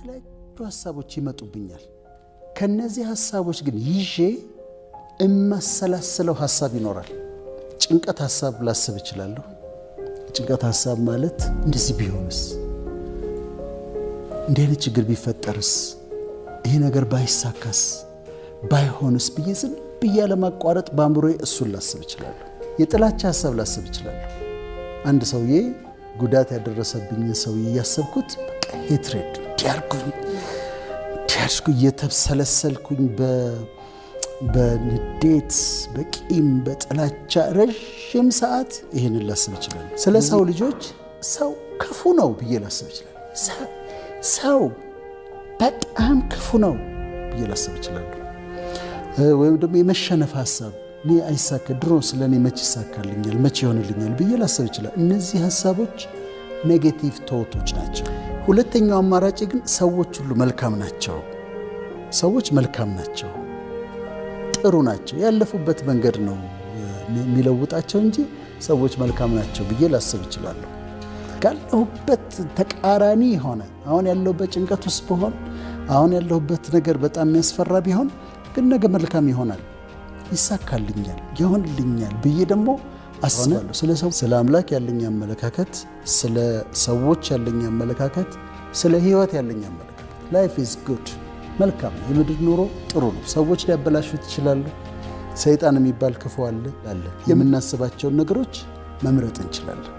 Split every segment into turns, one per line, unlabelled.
የተለያዩ ሀሳቦች ይመጡብኛል። ከነዚህ ሀሳቦች ግን ይዤ እማሰላስለው ሀሳብ ይኖራል። ጭንቀት ሀሳብ ላስብ እችላለሁ። ጭንቀት ሀሳብ ማለት እንደዚህ ቢሆንስ፣ እንዲህ አይነት ችግር ቢፈጠርስ፣ ይሄ ነገር ባይሳካስ፣ ባይሆንስ ብዬ ዝም ብዬ ያለማቋረጥ በአእምሮዬ እሱን ላስብ እችላለሁ። የጥላቻ ሀሳብ ላስብ እችላለሁ። አንድ ሰውዬ ጉዳት ያደረሰብኝን ሰውዬ እያሰብኩት በቃ hatred እንዲያርጉኝ እንዲያርጉ እየተብሰለሰልኩኝ በንዴት፣ በቂም፣ በጥላቻ ረዥም ሰዓት ይህንን ላስብ እችላለሁ። ስለ ሰው ልጆች ሰው ክፉ ነው ብዬ ላስብ እችላለሁ። ሰው በጣም ክፉ ነው ብዬ ላስብ እችላለሁ። ወይም ደግሞ የመሸነፍ ሀሳብ፣ እኔ አይሳካ፣ ድሮ ስለ እኔ መች ይሳካልኛል፣ መች ይሆንልኛል ብዬ ላስብ እችላለሁ። እነዚህ ሀሳቦች negative thought ኦች ናቸው። ሁለተኛው አማራጭ ግን ሰዎች ሁሉ መልካም ናቸው፣ ሰዎች መልካም ናቸው፣ ጥሩ ናቸው፣ ያለፉበት መንገድ ነው የሚለውጣቸው እንጂ ሰዎች መልካም ናቸው ብዬ ላስብ እችላለሁ። ካለሁበት ተቃራኒ የሆነ፣ አሁን ያለሁበት ጭንቀት ውስጥ ብሆን፣ አሁን ያለሁበት ነገር በጣም የሚያስፈራ ቢሆን ግን ነገ መልካም ይሆናል፣ ይሳካልኛል፣ ይሆንልኛል ብዬ ደግሞ አስባለሁ። ስለ ሰው፣ ስለ አምላክ ያለኝ አመለካከት፣ ስለ ሰዎች ያለኝ አመለካከት፣ ስለ ሕይወት ያለኝ አመለካከት life is good፣ መልካም ነው። የምድር ኑሮ ጥሩ ነው። ሰዎች ሊያበላሹት ይችላሉ። ሰይጣን የሚባል ክፉ አለ። የምናስባቸውን ነገሮች መምረጥ እንችላለን።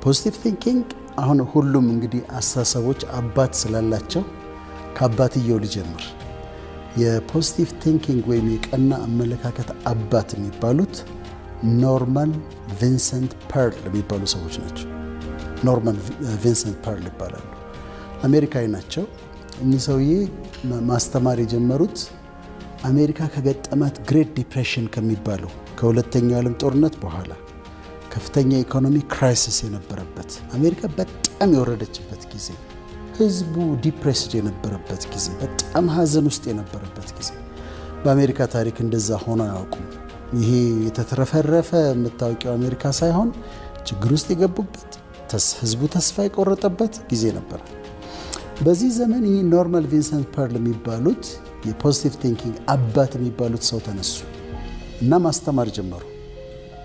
Positive thinking አሁን ሁሉም እንግዲህ አስተሳሰቦች አባት ስላላቸው ከአባትየው ልጀምር። የ positive thinking ወይም የቀና አመለካከት አባት የሚባሉት ኖርማን ቪንሰንት ፐርል የሚባሉ ሰዎች ናቸው። ኖርማን ቪንሰንት ፐርል ይባላሉ። አሜሪካዊ ናቸው። እኚህ ሰውዬ ማስተማር የጀመሩት አሜሪካ ከገጠማት Great Depression ከሚባለው፣ ከሁለተኛው ዓለም ጦርነት በኋላ ከፍተኛ ኢኮኖሚ crisis የነበረበት፣ አሜሪካ በጣም የወረደችበት ጊዜ፣ ህዝቡ depressed የነበረበት ጊዜ፣ በጣም ሀዘን ውስጥ የነበረበት ጊዜ። በአሜሪካ ታሪክ እንደዛ ሆኖ አያውቁም። ይሄ የተትረፈረፈ የምታውቂው አሜሪካ ሳይሆን ችግር ውስጥ የገቡበት፣ ህዝቡ ተስፋ የቆረጠበት ጊዜ ነበር። በዚህ ዘመን ይህ ኖርማን ቪንሰንት ፐርል የሚባሉት የ positive thinking አባት የሚባሉት ሰው ተነሱ እና ማስተማር ጀመሩ።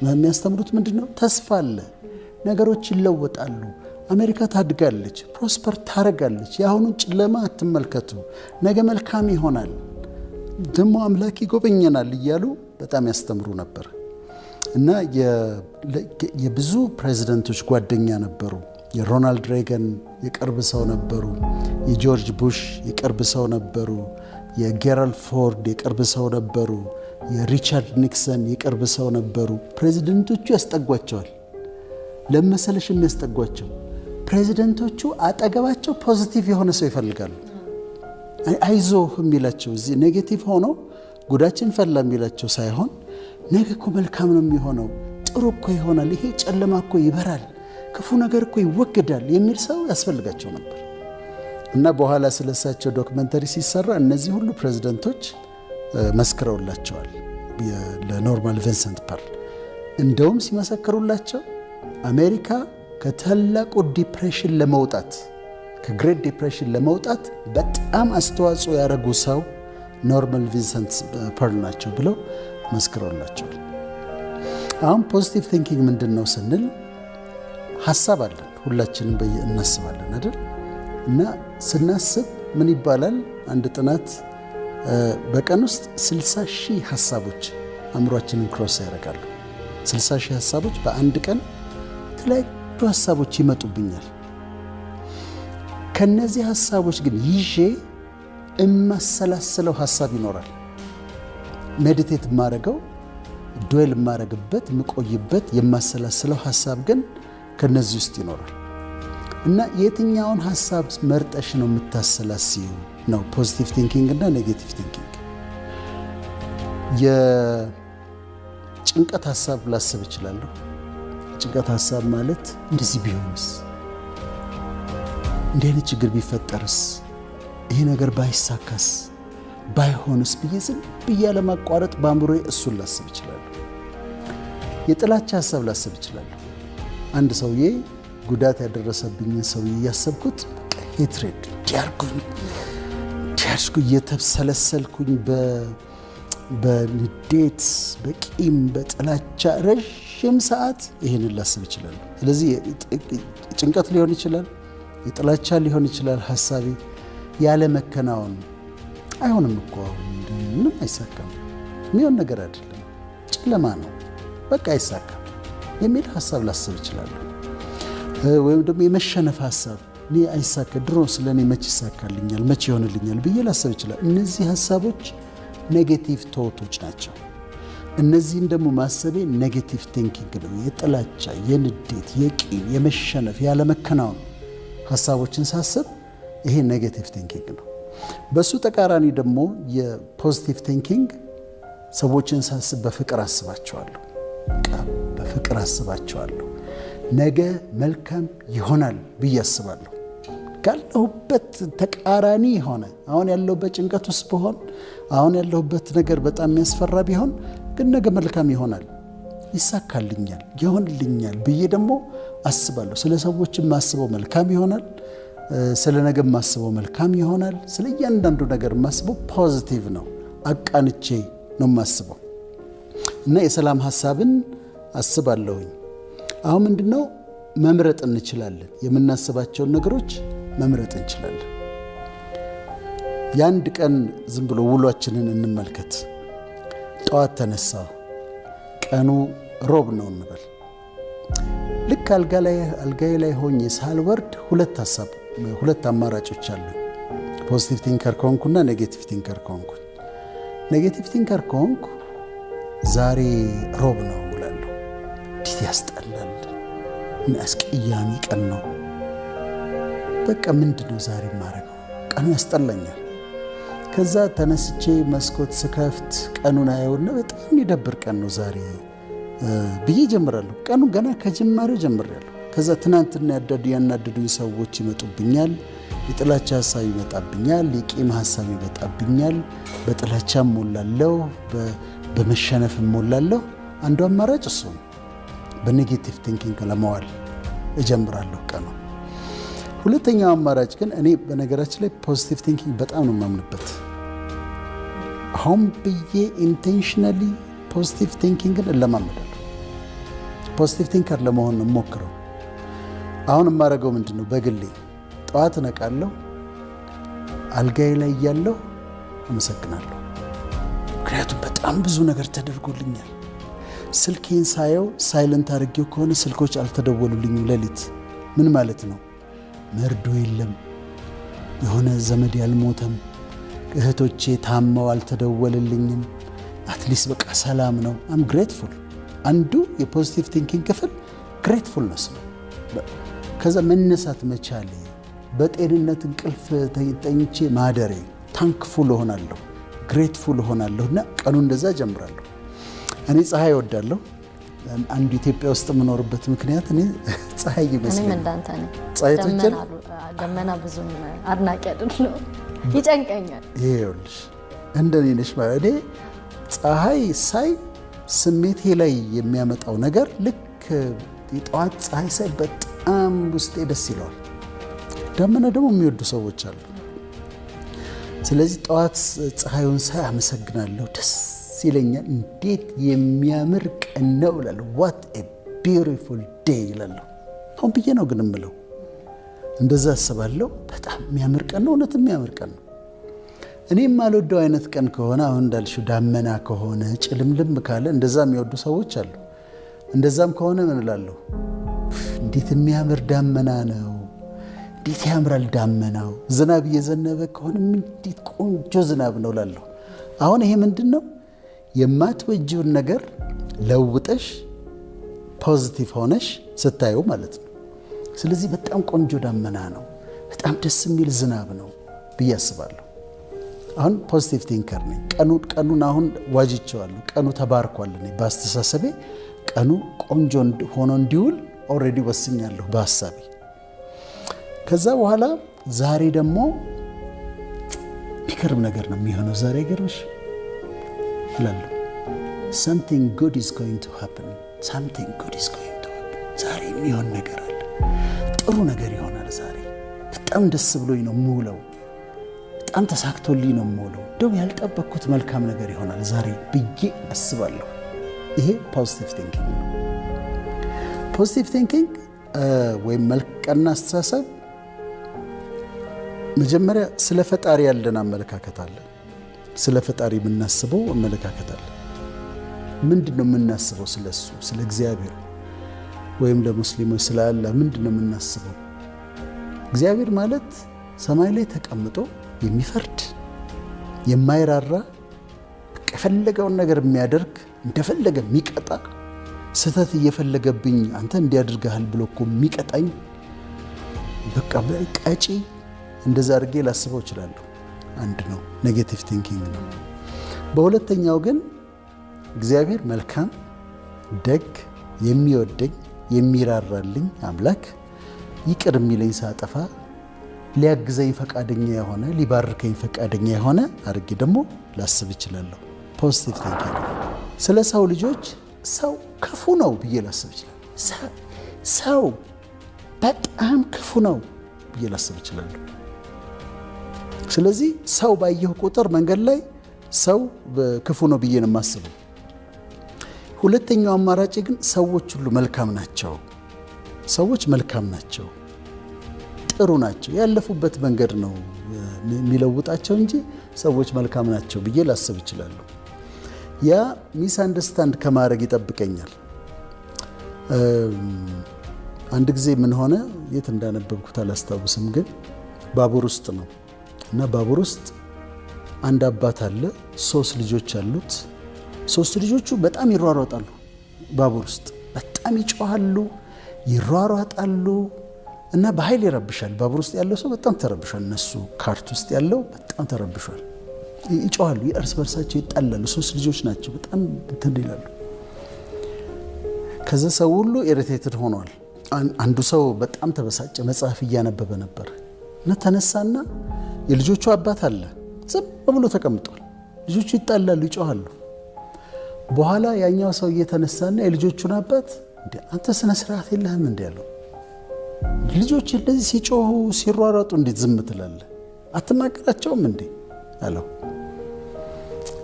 የሚያስተምሩት ምንድን ነው? ተስፋ አለ፣ ነገሮች ይለወጣሉ፣ አሜሪካ ታድጋለች፣ prosper ታረጋለች። የአሁኑን ጨለማ አትመልከቱ፣ ነገ መልካም ይሆናል፣ ደግሞ አምላክ ይጎበኘናል እያሉ በጣም ያስተምሩ ነበር እና የብዙ ፕሬዚደንቶች ጓደኛ ነበሩ። የሮናልድ ሬገን የቅርብ ሰው ነበሩ። የጆርጅ ቡሽ የቅርብ ሰው ነበሩ። የጌራልድ ፎርድ የቅርብ ሰው ነበሩ። የሪቻርድ ኒክሰን የቅርብ ሰው ነበሩ። ፕሬዚደንቶቹ ያስጠጓቸዋል። ለመሰለሽ የሚያስጠጓቸው ፕሬዚደንቶቹ አጠገባቸው positive የሆነ ሰው ይፈልጋሉ። አይዞህ የሚላቸው፣ እዚህ negative ሆኖ ጉዳችን ፈላ የሚላቸው ሳይሆን ነገ እኮ መልካም ነው የሚሆነው፣ ጥሩ እኮ ይሆናል፣ ይሄ ጨለማ እኮ ይበራል፣ ክፉ ነገር እኮ ይወገዳል የሚል ሰው ያስፈልጋቸው ነበር። እና በኋላ ስለሳቸው documentary ሲሰራ እነዚህ ሁሉ ፕሬዚደንቶች መስክረውላቸዋል ለኖርማን ቪንሰንት ፐርል። እንደውም ሲመሰክሩላቸው አሜሪካ ከታላቁ depression ለመውጣት፣ ከ Great Depression ለመውጣት በጣም አስተዋጽኦ ያደረጉ ሰው ኖርማን ቪንሰንት ፐርል ናቸው ብለው መስክረውላቸዋል። አሁን positive thinking ምንድን ነው ስንል ሀሳብ አለን፣ ሁላችንም በየ እናስባለን አይደል? እና ስናስብ ምን ይባላል? አንድ ጥናት በቀን ውስጥ 60 ሺህ ሀሳቦች አእምሯችንን cross ያደርጋሉ። 60 ሺህ ሀሳቦች፣ በአንድ ቀን የተለያዩ ሀሳቦች ይመጡብኛል። ከነዚህ ሀሳቦች ግን ይዤ እማሰላስለው ሀሳብ ይኖራል። Meditate የማረገው፣ dwell የማረግበት፣ የምቆይበት፣ የማሰላስለው ሀሳብ ግን ከነዚህ ውስጥ ይኖራል። እና የትኛውን ሀሳብ መርጠሽ ነው የምታሰላስዪው ነው positive thinking እና negative thinking። የጭንቀት ሀሳብ ላስብ እችላለሁ። ጭንቀት ሀሳብ ማለት እንደዚህ ቢሆንስ፣ እንዲህ አይነት ችግር ቢፈጠርስ፣ ይሄ ነገር ባይሳካስ፣ ባይሆንስ ብዬ ዝም ብዬ ያለማቋረጥ በአእምሮዬ እሱን ላስብ እችላለሁ። የጥላቻ ሀሳብ ላስብ እችላለሁ። አንድ ሰውዬ ጉዳት ያደረሰብኝን ሰውዬ እያሰብኩት hatred እንዲያርጉኝ እንዲያርጉ እየተብሰለሰልኩኝ በንዴት፣ በቂም፣ በጥላቻ ረዥም ሰዓት ይህንን ላስብ እችላለሁ። ስለዚህ ጭንቀት ሊሆን ይችላል፣ የጥላቻ ሊሆን ይችላል። ሀሳቤ ያለ መከናወን፣ አይሆንም እኮ አሁን ምንም አይሳካም፣ የሚሆን ነገር አይደለም፣ ጨለማ ነው፣ በቃ አይሳካም የሚል ሀሳብ ላስብ እችላለሁ። ወይም ደግሞ የመሸነፍ ሀሳብ፣ እኔ አይሳካ፣ ድሮ ስለ እኔ መች ይሳካልኛል፣ መች ይሆንልኛል ብዬ ላስብ እችላለሁ። እነዚህ ሀሳቦች negative thought ኦች ናቸው። እነዚህን ደግሞ ማሰቤ negative thinking ነው። የጥላቻ፣ የንዴት፣ የቂም፣ የመሸነፍ፣ ያለመከናወን ሀሳቦችን ሳስብ ይሄ negative thinking ነው። በሱ ተቃራኒ ደግሞ የ positive thinking፣ ሰዎችን ሳስብ በፍቅር አስባቸዋለሁ። በፍቅር አስባቸዋለሁ። ነገ መልካም ይሆናል ብዬ አስባለሁ። ካለሁበት ተቃራኒ የሆነ፣ አሁን ያለሁበት ጭንቀት ውስጥ ብሆን፣ አሁን ያለሁበት ነገር በጣም የሚያስፈራ ቢሆን ግን ነገ መልካም ይሆናል፣ ይሳካልኛል፣ ይሆንልኛል ብዬ ደግሞ አስባለሁ። ስለ ሰዎች የማስበው መልካም ይሆናል። ስለ ነገ የማስበው መልካም ይሆናል። ስለ እያንዳንዱ ነገር የማስበው positive ነው። አቃንቼ ነው የማስበው እና የሰላም ሀሳብን አስባለሁኝ። አሁን ምንድነው፣ መምረጥ እንችላለን። የምናስባቸውን ነገሮች መምረጥ እንችላለን። የአንድ ቀን ዝም ብሎ ውሏችንን እንመልከት። ጠዋት ተነሳሁ፣ ቀኑ ሮብ ነው እንበል። ልክ አልጋ ላይ አልጋዬ ላይ ሆኜ ሳልወርድ ሁለት ሀሳብ፣ ሁለት አማራጮች አሉ። Positive thinker ከሆንኩና negative thinker ከሆንኩ፣ negative thinker ከሆንኩ ዛሬ ሮብ ነው እላለሁ። እንዴት ያስጠላል! ምን አስቀያሚ ቀን ነው። በቃ ምንድን ነው ዛሬ የማደርገው? ቀኑ ያስጠላኛል። ከዛ ተነስቼ መስኮት ስከፍት ቀኑን አየውና በጣም የሚደብር ቀን ነው ዛሬ ብዬ ጀምራለሁ። ቀኑ ገና ከጅማሬው ጀምሬያለሁ። ከዛ ትናንትና ያናደዱኝ ሰዎች ይመጡብኛል። የጥላቻ ሀሳብ ይመጣብኛል። የቂም ሀሳብ ይመጣብኛል። በጥላቻ እሞላለሁ፣ በመሸነፍ እሞላለሁ። አንዱ አማራጭ እሱ ነው። በ negative thinking ለመዋል እጀምራለሁ ቀኑ። ሁለተኛው አማራጭ ግን፣ እኔ በነገራችን ላይ positive thinking በጣም ነው የማምንበት። ሆን ብዬ intentionally positive thinking ን እለማመዳለሁ። Positive thinker ለመሆን ነው የምሞክረው። አሁን የማደርገው ምንድን ነው? በግሌ ጠዋት እነቃለሁ። አልጋዬ ላይ እያለሁ አመሰግናለሁ። ምክንያቱም በጣም ብዙ ነገር ተደርጎልኛል። ስልኬን ሳየው silent አድርጌው ከሆነ ስልኮች አልተደወሉልኝም ሌሊት። ምን ማለት ነው? መርዶ የለም፣ የሆነ ዘመድ ያልሞተም፣ እህቶቼ ታመው አልተደወለልኝም። At least በቃ ሰላም ነው። I'm grateful። አንዱ የ positive thinking ክፍል gratefulness ነው። ከዛ መነሳት መቻሌ፣ በጤንነት እንቅልፍ ተኝቼ ማደሬ thankful እሆናለሁ፣ grateful እሆናለሁ እና ቀኑ እንደዛ ጀምራለሁ። እኔ ፀሐይ እወዳለሁ። አንዱ ኢትዮጵያ ውስጥ የምኖርበት ምክንያት እኔ ፀሐይ
እኔም
ይመስለኛል።
እንዳንተ ነኝ።
ፀሐይ ትወጃለሽ?
ደመና ብዙም አድናቂ አይደለሁም፣ ይጨንቀኛል።
ይኸውልሽ፣ እንደኔ ነሽ ማለት። እኔ ፀሐይ ሳይ ስሜቴ ላይ የሚያመጣው ነገር፣ ልክ የጠዋት ፀሐይ ሳይ በጣም ውስጤ ደስ ይለዋል። ደመና ደግሞ የሚወዱ ሰዎች አሉ። ስለዚህ ጠዋት ፀሐዩን ሳይ አመሰግናለሁ፣ ደስ ይለኛል። እንዴት የሚያምር ቀን ነው እላለሁ። "What a beautiful day" እላለሁ። ሆን ብዬ ነው ግን እምለው፣ እንደዛ አስባለሁ። በጣም የሚያምር ቀን ነው፣ እውነት የሚያምር ቀን ነው። እኔ የማልወደው አይነት ቀን ከሆነ፣ አሁን እንዳልሽው ዳመና ከሆነ፣ ጭልምልም ካለ፣ እንደዛ የሚወዱ ሰዎች አሉ። እንደዛም ከሆነ ምን እላለሁ? እንዴት የሚያምር ዳመና ነው፣ እንዴት ያምራል ዳመናው። ዝናብ እየዘነበ ከሆነ እንዴት ቆንጆ ዝናብ ነው እላለሁ። አሁን ይሄ ምንድን ነው? የማትወጂውን ነገር ለውጠሽ positive ሆነሽ ስታዩ ማለት ነው። ስለዚህ በጣም ቆንጆ ዳመና ነው፣ በጣም ደስ የሚል ዝናብ ነው ብዬ አስባለሁ። አሁን positive thinker ነኝ። ቀኑን አሁን ዋጅቼዋለሁ። ቀኑ ተባርኳል። እኔ በአስተሳሰቤ ቀኑ ቆንጆ ሆኖ እንዲውል already ወስኛለሁ በሀሳቤ። ከዛ በኋላ ዛሬ ደግሞ የሚገርም ነገር ነው የሚሆነው ዛሬ፣ አይገርምሽ እላለሁ። Something good is going to happen። Something good is going to happen። ዛሬ የሚሆን ነገር አለ፣ ጥሩ ነገር ይሆናል። ዛሬ በጣም ደስ ብሎኝ ነው የምውለው፣ በጣም ተሳክቶልኝ ነው የምውለው፣ እንደውም ያልጠበቅኩት መልካም ነገር ይሆናል ዛሬ ብዬ አስባለሁ። ይሄ positive thinking ነው። Positive thinking ወይም ቀና አስተሳሰብ መጀመሪያ ስለ ፈጣሪ ያለን አመለካከት አለ። ስለ ፈጣሪ የምናስበው አመለካከት አለ። ምንድን ነው የምናስበው? ስለ እሱ፣ ስለ እግዚአብሔር ወይም ለሙስሊሞች ስለ አላህ ምንድን ነው የምናስበው? እግዚአብሔር ማለት ሰማይ ላይ ተቀምጦ የሚፈርድ፣ የማይራራ፣ የፈለገውን ነገር የሚያደርግ፣ እንደፈለገ የሚቀጣ፣ ስህተት እየፈለገብኝ አንተ እንዲህ አድርገሃል ብሎ እኮ የሚቀጣኝ፣ በቃ ቀጪ፣ እንደዛ አድርጌ ላስበው እችላለሁ። አንድ ነው፣ negative thinking ነው። በሁለተኛው ግን እግዚአብሔር መልካም፣ ደግ፣ የሚወደኝ፣ የሚራራልኝ አምላክ፣ ይቅር የሚለኝ ሳጠፋ፣ ሊያግዘኝ ፈቃደኛ የሆነ፣ ሊባርከኝ ፈቃደኛ የሆነ አድርጌ ደግሞ ላስብ እችላለሁ። Positive thinking። ስለ ሰው ልጆች ሰው ክፉ ነው ብዬ ላስብ እችላለሁ። ሰው በጣም ክፉ ነው ብዬ ላስብ እችላለሁ። ስለዚህ ሰው ባየሁ ቁጥር መንገድ ላይ ሰው ክፉ ነው ብዬ ነው የማስበው። ሁለተኛው አማራጭ ግን ሰዎች ሁሉ መልካም ናቸው፣ ሰዎች መልካም ናቸው፣ ጥሩ ናቸው፣ ያለፉበት መንገድ ነው የሚለውጣቸው እንጂ ሰዎች መልካም ናቸው ብዬ ላስብ እችላለሁ። ያ misunderstand ከማድረግ ይጠብቀኛል። አንድ ጊዜ ምን ሆነ፣ የት እንዳነበብኩት አላስታውስም፣ ግን ባቡር ውስጥ ነው እና ባቡር ውስጥ አንድ አባት አለ፣ ሶስት ልጆች አሉት። ሶስት ልጆቹ በጣም ይሯሯጣሉ። ባቡር ውስጥ በጣም ይጮሃሉ፣ ይሯሯጣሉ እና በኃይል ይረብሻል። ባቡር ውስጥ ያለው ሰው በጣም ተረብሿል። እነሱ cart ውስጥ ያለው በጣም ተረብሿል። ይጮሃሉ፣ እርስ በርሳቸው ይጣላሉ። ሶስት ልጆች ናቸው፣ በጣም እንትን ይላሉ። ከዛ ሰው ሁሉ irritated ሆኗል። አንዱ ሰው በጣም ተበሳጨ። መጽሐፍ እያነበበ ነበር እና ተነሳና የልጆቹ አባት አለ፣ ዝም ብሎ ተቀምጧል። ልጆቹ ይጣላሉ፣ ይጮሃሉ። በኋላ ያኛው ሰው እየተነሳና የልጆቹን አባት "እንዴ፣ አንተ ስነ ስርዓት የለህም እንዴ?" ያለው። "ልጆች እንደዚህ ሲጮሁ ሲሯሯጡ እንዴት ዝም ትላለህ? አትናገራቸውም እንዴ?" አለው።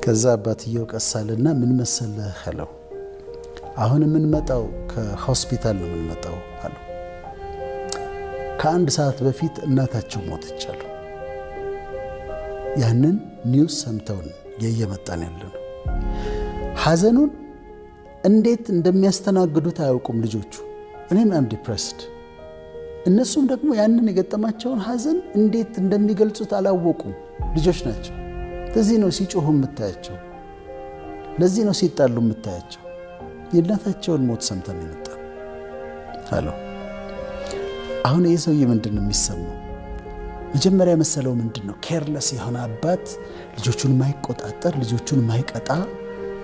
ከዛ አባትየው ቀስ አለና "ምን መሰለህ?" አለው። "አሁን የምንመጣው ከሆስፒታል ነው የምንመጣው" አለው። "ከአንድ ሰዓት በፊት እናታቸው ሞተች" አሉ። "ያንን news ሰምተውን እየመጣን ያለ ነው። ሐዘኑን እንዴት እንደሚያስተናግዱት አያውቁም ልጆቹ። እኔም I'm depressed፣ እነሱም ደግሞ ያንን የገጠማቸውን ሐዘን እንዴት እንደሚገልጹት አላወቁም። ልጆች ናቸው። ለዚህ ነው ሲጮሁ የምታያቸው። ለዚህ ነው ሲጣሉ የምታያቸው። የእናታቸውን ሞት ሰምተን የመጣ" አለው። አሁን ይህ ሰውዬ ምንድን ነው የሚሰማው? መጀመሪያ የመሰለው ምንድን ነው? Careless የሆነ አባት፣ ልጆቹን የማይቆጣጠር፣ ልጆቹን የማይቀጣ፣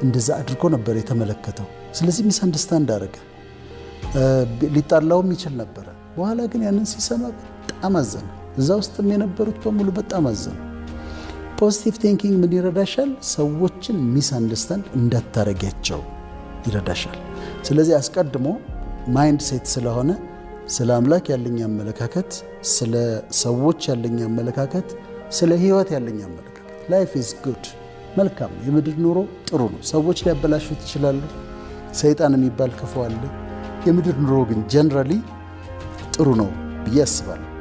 እንደዛ አድርጎ ነበር የተመለከተው። ስለዚህ misunderstand አደረገ። ሊጣላውም ይችል ነበረ። በኋላ ግን ያንን ሲሰማ በጣም አዘነ። እዛ ውስጥም የነበሩት በሙሉ በጣም አዘኑ። Positive thinking ምን ይረዳሻል? ሰዎችን misunderstand እንዳታረጊያቸው ይረዳሻል። ስለዚህ አስቀድሞ mindset ስለሆነ ስለ አምላክ ያለኝ አመለካከት፣ ስለ ሰዎች ያለኝ አመለካከት፣ ስለ ሕይወት ያለኝ አመለካከት life is good፣ መልካም ነው። የምድር ኑሮ ጥሩ ነው። ሰዎች ሊያበላሹት ይችላሉ። ሰይጣን የሚባል ክፉ አለ። የምድር ኑሮ ግን generally ጥሩ ነው ብዬ አስባለሁ።